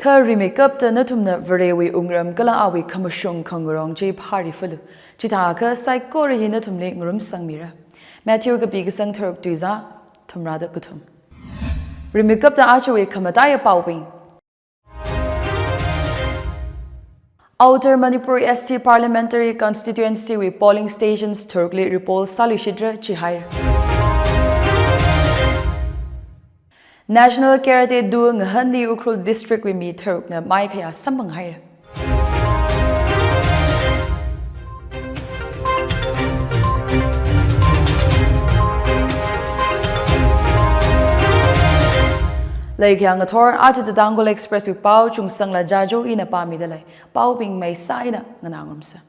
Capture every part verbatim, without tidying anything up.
Kha rimeikapta nathumna Varewui wungram kala awui khamashung khangarong chi phārifalu. Chithākha saikora hi nathumli ngarumsangmira. Matthew kapi kasang tharuk tuizā, thumrāda kathum. Rimeikapta ajawui khamataiya paobing. Outer Manipur S T Parliamentary Constituency wui polling stations tharukli repoll sāluishitra jihaira. National Karate Do ngahanli Ukhrul District wui mi tharukna maikhayā samphanghaira. Leikhayā ngathor, aja The Tangkhul Express wui pao Chungsangla Jajo ina pāmidalei. Paobing maisā eina nganā ngarumsa.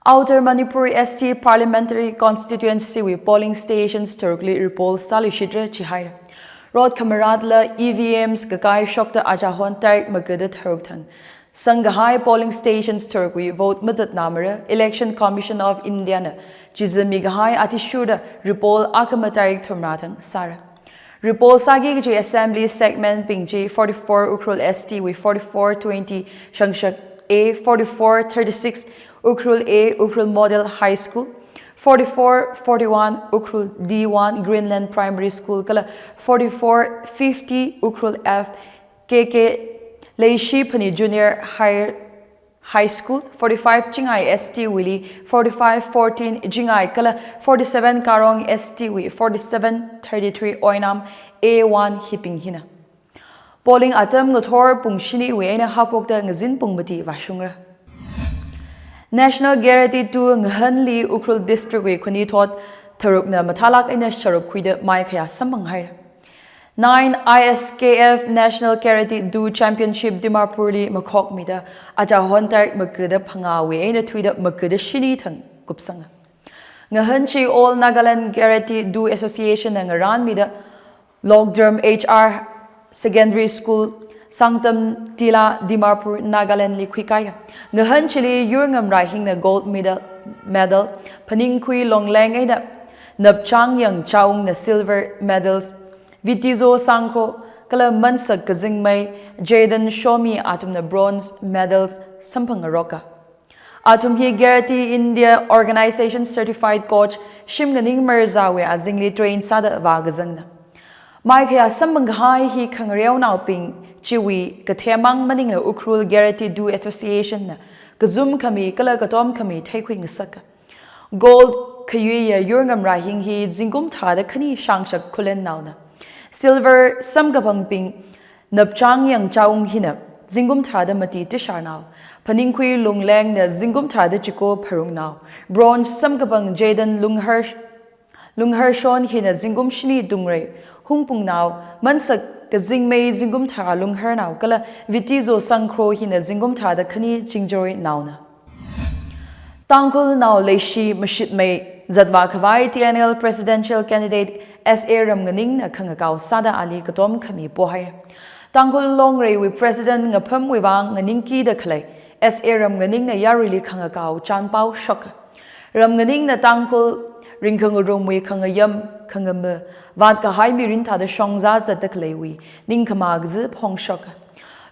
Outer Manipur S T Parliamentary Constituency wui polling stations tharukli repoll sāluishitra jihaira. Rot khamaratla E V Ms kakaishokta ajahon tarik magada tharuk thang sangkahai polling stations tharukwui vote mazatnamara Election Commission of India na chizami kahai athishurda repoll akhama tarik thumrā thang sāra. Repoll sāki kaji assembly segment bing chi forty-four Ukhrul S T wui forty-four twenty Shangshak A, forty-four thirty-six Ukhrul A, Ukhrul Model High School, forty-four forty-one Ukhrul D one Greenland Primary School kala forty-four fifty Ukhrul F K K Leishiphani Junior Higher High School, forty-five Chingai S T wuili forty-five fourteen Chingai kala forty-seven Karong S T wui forty-seven thirty-three Oinam A one hibing hina. Polling atam ngathor pung shiniwui eina haophokta ngazin pung mati vāshungra. National Karate Do ngahanli Ukhrul District wui khanuithot tharukna mathālāk eina sharuk khuida maikhayā samphanghaira. Nine I S K F National Karate Do Championship Dimapurli makhokmida ajahon tarik magada phangāwui eina thuida magada shini thang kupsanga. Ngahan chi All Nagaland Karate Do Association na ngarānmida Lokdharm H R Secondary School, Sangtam Tila, Dimapur, Nagaland li khuikaiya. Ngahan chili Yurngam Raihingna gold medal, medal, Phaningkhui Longleng eina Napchangyang Chaungna silver medals, Vitizo Sangkho kala Mansak Kazingmei, Jayden Shomi athumna bronze medals samphangngaroka. Athum hi Karate India Organization Certified Coach Shimnganing Marzawui azingli train sāda vākazangna. Maikhayā samphang kahai hi khangareonaobing chiwui kathemang maningla Ukhrul Karate Do Association na kazum khami kala katom khami theikhui ngasaka. Gold khayuiya Yurngam Raihing hi zingkum tharāda khani Shangshak Khullennaona. Silver samkaphangbing Napchangyang Chaung hina zingkum tharāda mati Tisharnao, Phaningkhui Longlengna zingkum tharāda chiko Pharungnao, bronze samkaphang Jayden Lunghar, Lungharshon hina zingkum shini Dungrei Hungpungnao, Mansak Kazingmei zingkum tharā Lungharnao kala Vitizo Sangkho hina zingkum tharāda khani Chingjaroinaona. Tangkhulnao leishi mashitmei zatvā khavai T N L Presidential Candidate S A Ramnganingna khangakao sāda ali katom khami pohai. Tangkhul Longreiwui President ngaphamwui vang nganingkida khalei S A Ramnganingna yaruili khangakao chānpao shoka. Ramnganingna Tangkhul ringkhangarumwui khangayam, khangama, vātkahai mirin thāda shongzā zatda khaleiwui ningkhama kazi phongshoka.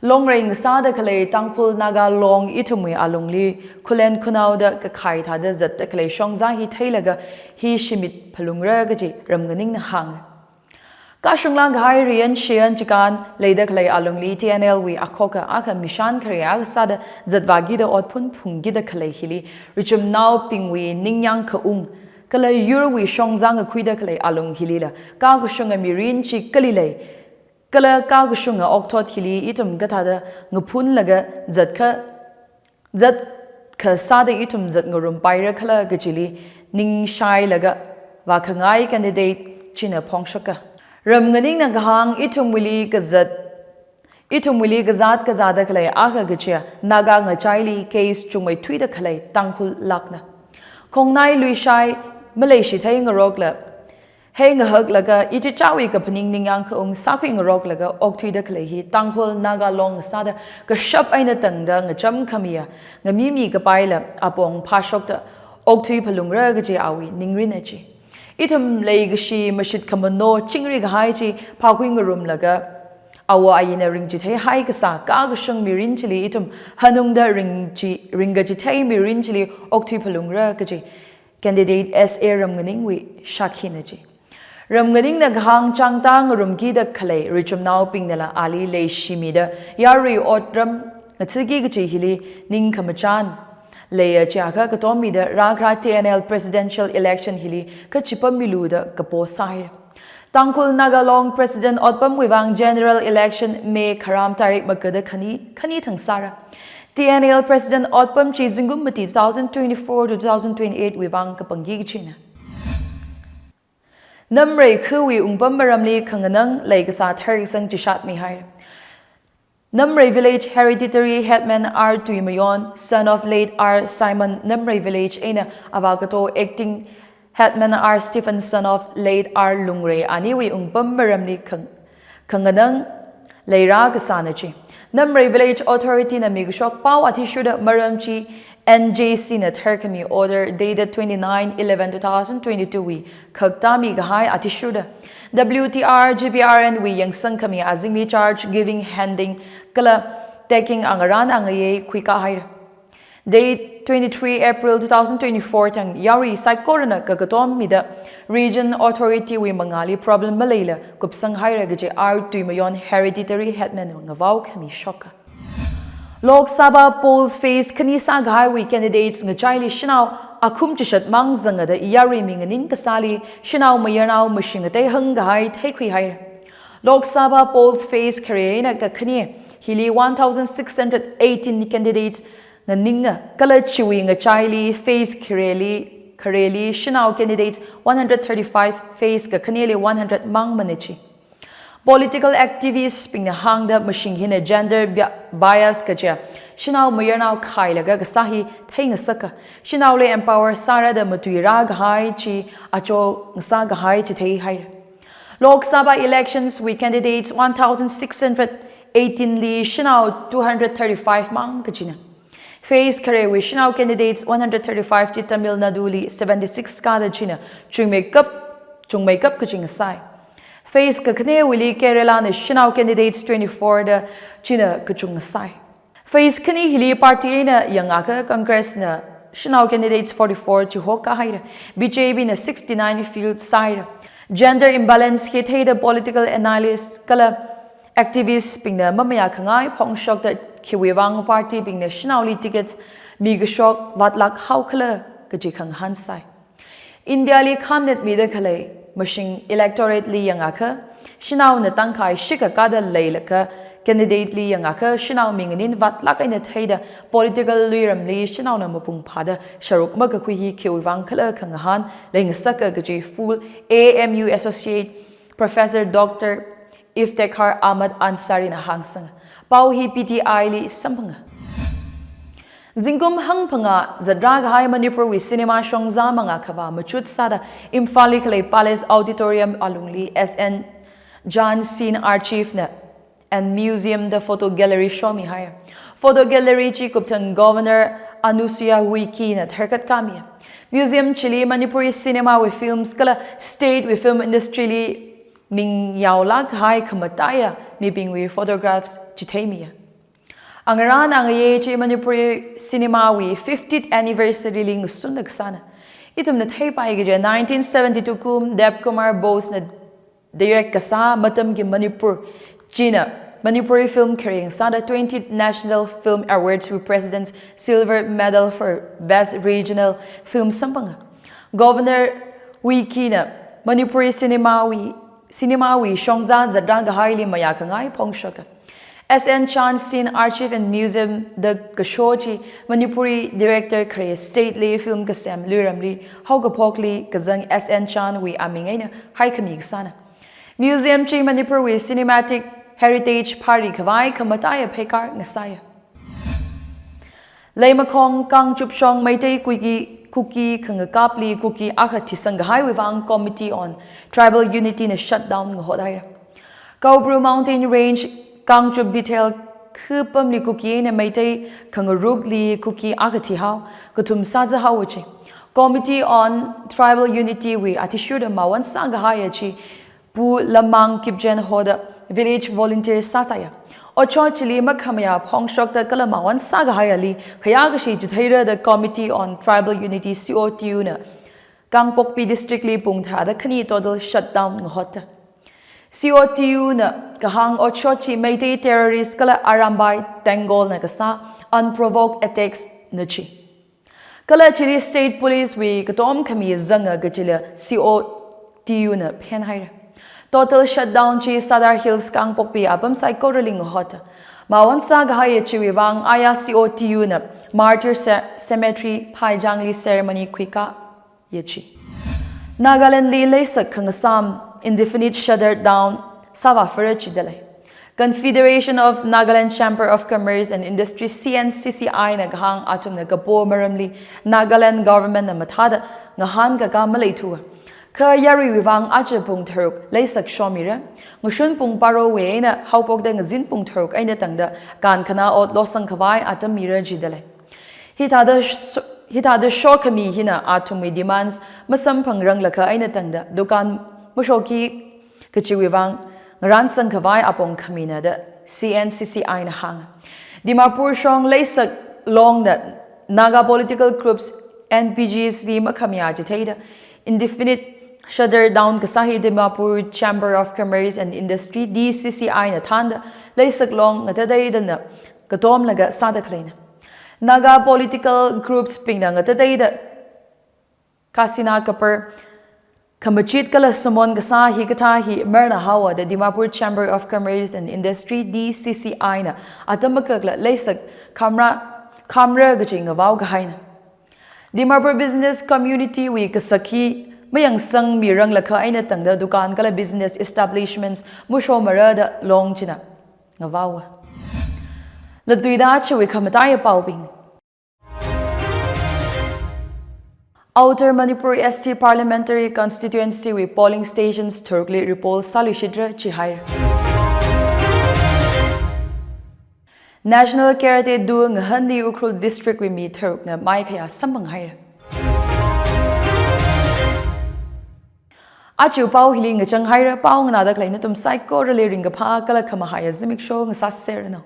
Longrei ngasāda khalei Tangkhul Naga Long ithumwui alungli khulen khunaoda kakhai thāda zatda khalei shongzā hi theilaga hi shimit phalungra kaji Ramnganingna hānga. Kashunglāk kahai riyan shiyan chikān leida khalei alungli T N L wui akhoka akha mishan khare akha sāda zatvākida otphun phungkida khalei hili, richumnaobingwui ningyāng khaung kala yurwui shongzā ngakhuida khalei alung hilila kakashunga mirin chi kali lei, kala kakashunga okthot hili ithum kathāda ngaphunlaga zatkha, zatkha sāda ithum zatngarumpaira khala kajili ningshailaga vākhangai candidate china phongshoka. Ramnganingna kahāng ithumwuili kazat, ithumwuili kazat kazāda khalei akha kachiya Naga ngachaili case chungmeithuida khalei Tangkhul lākna. Khongnai luishai maleishithei ngarokla, hei ngahaklaga ichichāwui kaphaning ningyāng khaung sākhui ngaroklaga okthuida khalei hi Tangkhul Naga Long sāda kashap eina tangda ngacham khamiya ngamimi kapaila apong phāshokta okthui phalungra kaji awui ningrin achi. Ithum leikashi mashit khamano chingri kahai chi phākhui ngarumlaga Awo ayina ringchithei haikasā kakashung mirin chili ithum hanungda ringchi, ringkachithei mirin chili okthui phalungra kaji candidate S A Ramnganingwui shakhina ji. Ramnganingna kahāng chāngtā ngarumkida khalei richumnaobingnala ali leishimida yarui otram ngathaki kaji hili ningkhamachan leiya chiakha katommida rākharā T N L presidential election hili kachipam milu da kapo sāhaira. Tangkhul Naga Long President otpamwui vang general election May kharam tarik makada khani, khani thang sāra. T N L President otpam chi zingkum mati two thousand twenty-four to two thousand twenty-eight wui vang kapangki kachina. Namrei khawui ungpam maramli khanganang leikasā tharkasang chishat mihai. Namrei Village Hereditary Headman R Tuimayon, son of late R Simon, Namrei Village eina avā kato Acting Headman R Stephen, son of late R Lungrei, aniwui ungpam maramli khang-, khanganang leirā kasāna chi. Namrei Village Authority na mikashok pao athishurda maram chi N J C na tharkhami order dated twenty-nine eleven two thousand twenty-two wui khakta mikahai athishurda W T R G P R N wui yangsangkhami azingli charge giving, handing kala taking angarān angayei khuikā haira. Date twenty-three April two thousand twenty-four thang yarui saikorana kakatommida Region Authority wui mangāli problem maleila kupsang haira kaji R Tuimayon Hereditary Headman ngavao khami shoka. Lok Sabha polls phase khani sākahaiwui candidates ngachaili shanao akhum chishat mang zangada yarui minganin kasāli shanao mayarnao mashing ngatei hāngkahai theikhui haira. Lok Sabha polls phase khare eina kakhane hili one thousand six hundred eighteen candidates nganinga kala chiwui ngachaili phase khareli, khareli shanao candidates one hundred thirty-five, phase kakhaneli one hundred mangmana chi. Political activists bingna hāngda mashing hina gender bia-, bias kaja shanao mayarnao khailaga kasā hi theingasaka. Shanaoli empower sāra da matuirā kahai chi acho ngasā kahai chithei haira. Lok Sabha elections wui candidates one thousand six hundred eighteen li shanao two hundred thirty-five mang kachina. Phase kharewui shanao candidates one hundred thirty-five chi Tamil Nadu li seventy-six kada china chungmeikap, chungmeikap kaching sai. Phase kakhanewuili Kerala na shanao candidates twenty-four da china kachung sai. Phase khani hili party eina yangakha Congress na shanao candidates forty-four chihok kahaira. B J P na sixty-nine field saira. Gender imbalance hi theida political analyst kala activists bingna mamayā khangai phongshokda khiwui vang party bingna shanaoli ticket mikashok vatlak haokhala kaji khangahān sai. India li khannet mida khalei mashing electorate li yangakha, shanaona tangkhai shikha kada leilakha candidate li yangakha shanao minganin vatlak eina theida political luiramli shanaona mapung phāda sharuk makakhui hi khiwui vang khala khangahān leingasaka kaji Full A M U Associate Professor Doctor Iftekhar Ahmad Ansari na hāngsanga. Pao hi P T I li samphanga. Zingkum hangphangā zatrā kahai Manipurwui cinema shongza mangā khavā machut sāda Imphalli khalei Palace Auditorium alungli S N Chan Scene Archive na and Museum da photo gallery shomi hai. Photo gallery chi kupthang Governor Anusuiya Uikey na tharkat kami. Museum chili Manipuri cinema wui films kala state wui film industry li ming yaolak hai khamataiya mibingwui photographs chitheimiya. Angarān angayei chi Manipuri cinema wui fiftieth anniversary li ngasunna kasāna. Ithumna theipai kaja nineteen seventy-two kum Dev Kumar Bose na direct kasā Matamki Manipur china Manipuri film khareng sāda twentieth National Film Awards wui President's Silver Medal for Best Regional Film samphanga. Governor Uikey na Manipuri cinema wui, cinema wui shongza zatrā kahaili mayā khangai phongshoka. S N Chan Scene Archive and Museum da kasho chi Manipuri director khare state li film kasem luiramli haokaphokli kazang S N Chan wui aming eina haikhami kasāna. Museum chi Manipurwui cinematic heritage phari khavai khamataiya pheikar ngasaiya. Leimakhong Kangchup shong Meitei Kuki, Kuki khangakapli Kuki akha thisang kahaiwui vang Committee on Tribal Unity na shutdown ngahot haira. Kaubru Mountain Range Kangchup Bithel khapamli Kuki eina Meitei khangarukli Kuki akha thihao, kathum sāzahao chi. Committee on Tribal Unity wui athishurda mawan sākahaiya chi Pu Lamang Kipgen hoda village volunteer sāsāya. Otshot chili makhamayā phongshokta kala mawon sākahaiali khayākashi chitheira da Committee on Tribal Unity, C O T U na Kangpokpi District li pung tharāda khani total shutdown ngahotta. C O T U na kahāng otshot chi Meitei terrorist kala Arambai Tenggol na kasā unprovoked attacks na chi. Kala chili State Police wui katom khami zanga kachila C O T U na phenhaira. Total shutdown chi Sadar Hills Kangpokpi apam saikorali ngahotta. Mawon sākahaiya chiwui vang aya C O T U na Martyr Ce-, Cemetery Phaichang li ceremony khuikāya chi. Nagaland li leisak khangasam indefinite shutdown sāvāfara chidalei. Confederation of Nagaland Chamber of Commerce and Industry, C N C C I na kahāng athumna kapo maramli Nagaland government na mathāda ngahānkakā maleithuwa. Kha yaruiwui vang aja pung tharuk leisak shomira. Ngashun pung barawui eina haophokda ngazin pung tharuk eina tangda kankhanā ot losang khavai atam mira chidalei. Hithāda sho-, hithāda shokhami hina athumwui demands masamphangranglakha eina tangda dukan mashoki kachiwui vang ngaransang khavai apong khamina da C N C C I na hānga. Dimapur shong leisak longda Naga political groups, N P Gs li makhamayā chitheida indefinite shutdown kasā hi Dimapur Chamber of Commerce and Industry, D C C I na thānda leisak long ngatateidana katomlaga sāda khaleina. Naga political groups bingna ngatateida khasina kapar khamachit kala samon kasā hikathā hi marna haowa da Dimapur Chamber of Commerce and Industry, D C C I na atam makakla leisak khamra, khamra kachi ngavao kahaina. Dimapur business community wui kasak hi mayangsangmiranglakha eina tangda dukan kala business establishments mushomara da long china ngavaowa. Latluida chiwui khamataiya paobing. Outer Manipur S T Parliamentary Constituency wui polling stations tharukli repoll sāluishitra chihaira. National Karate Do ngahanli Ukhrul District wui mi tharukna maikhayā samphanghaira. Aja pao hili ngachanghaira, pao nganāda khalei nathum saikorali ringkaphā kala khamahaiya zimiksho ngasāserranu.